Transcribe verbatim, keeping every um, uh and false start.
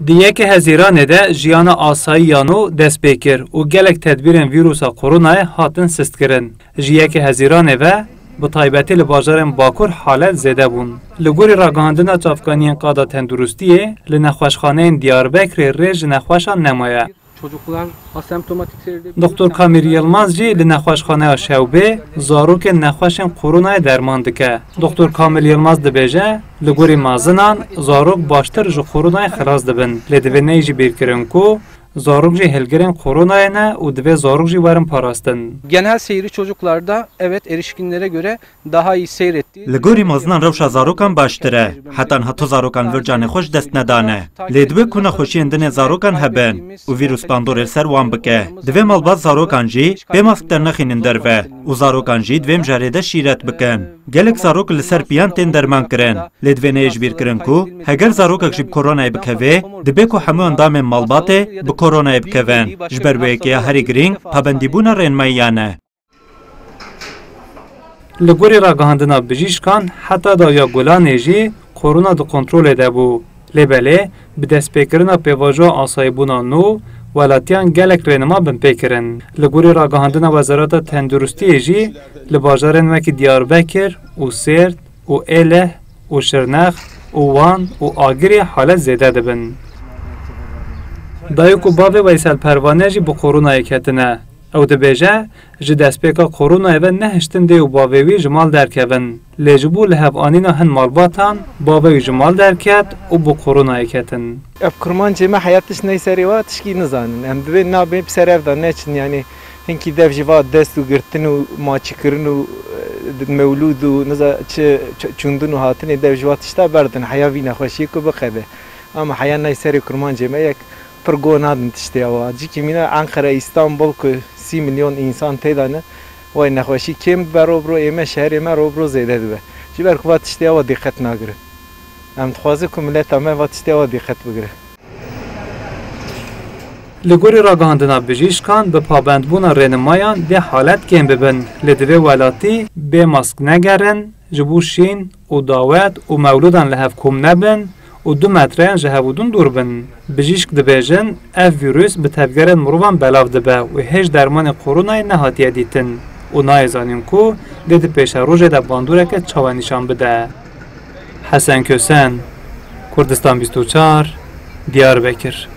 Di yekê Hezîranê de jiyana asayî ya nû dest pê kir û gelek tedbîrên vîrusa koronayê hatin sistkirin. Ji yekê Hezîranê ve bi taybetî li bajarên Bakur halet zêde bûn. Li gorî ragihandina çavkaniyên qada tenduristiyê, li nexweşxaneyên Diyarbekirê rê ji nexweşan nemaye. Çocuklar asemptomatik seyirde. Doktor Kamil Yilmaz jî li nexweşxaneya Şewbê zarokên nexweşên koronayê derman dike. Doktor Kamil Yilmaz dibêje, li gorî mezinan zarok baştir ji koronayê xilas dibin. Lê divê neyê jî bîrkirin ku zarok jî hilgirên koronayê ne û divê zarok jî werin parastin. Genel seyri çocuklarda, evet, erişkinlere göre daha iyi seyretti. Li gorî mezinan rewşa zarokan baştir e. Heta niha tu zarokan li vir canê xwe ji dest nedane. Lê divê ku nexweşiyên din ên zarokan hebin û vîrus bandorê li ser wan bike. Divê malbat zarokan jî bê mask dernexînin derve û zarokan jî divê mijarê de şîret bikin. Gelek zarok li ser piyan tên derman kirin. Lê divê neyê ji bîr kirin ku heger zarokek jî bi koronayê bikeve, dibe ku hemû endamên malbatê bi koronayê bikevin. Ji ber wê yekê ya herî girîng pabendîbûna rênmayiyan e. Li gorî ragihandina bijîşkan, heta dawiya Gulanê jî korona di kontrolê de bû. Lê belê, bi destpêkirina pêvajoya asayîbûna nû, welatiyan gelek rênima bin pê kirin. Li gorî ragihandina Wezareta Tenduristiyê jî, li bajarên wekî Diyarbekir û Sêrt û Êlih û Şirnex û Wan û Agirî halet zêde dibin. Dayik û bavê Weysel Perwane jî bi koronayê ketine. Ew dibêje, ji destpêka koronayê ve nehiştin dê û bavê wî ji mal derkevin. Lê ji bo lihevanîna hin malbatan, bavê wî ji mal derket û bi koronayê ketin. Ev kurmancê me heya tişt ney serê wa tişkî nizanin. Em divê nabê bi ser ev de neçin, yanî hinkî dev ji va dest û girtin û maçîkirin û, e, mewlûd û niza çi ç-, çûndin û hatinê dev ji va tişta berdin. Heya vî nexweşiyê ku biqede. Ama heya ney serê kurmancê me yek pir go nadin tiştê ewa. Cîkî mîna Enqere, Îstanbul ku sî milyon însan tê de ne, wey nexweşî kêm dibe, ro bi ro ê me şeherê me ro bi ro zêde dibe. Ji ber ku va tiştê ewa dîqet nagire. Em dixwazin ku mileta me va tiştê ewa dîqet bigire. Li gorî ragihandina bijîşkan, bi pabendbûna rênimayan dê halet kêm bibin. Lê divê welatî bê mask negerin, ji bo şîn û dawet û mewlûdan li hev kom nebin û du metreyan ji hevûdin dûr bin. Bijîşk dibêjin, ev vîrus bi tevgerên mirovan belav dibe û hêj dermanê koronayê nehatiye dîtin û nayê zanîn ku dê di pêşerojê de bandoreke çawa nîşan bide. Hesen Kösen, Kurdistan bîst û çar, Diyarbekir.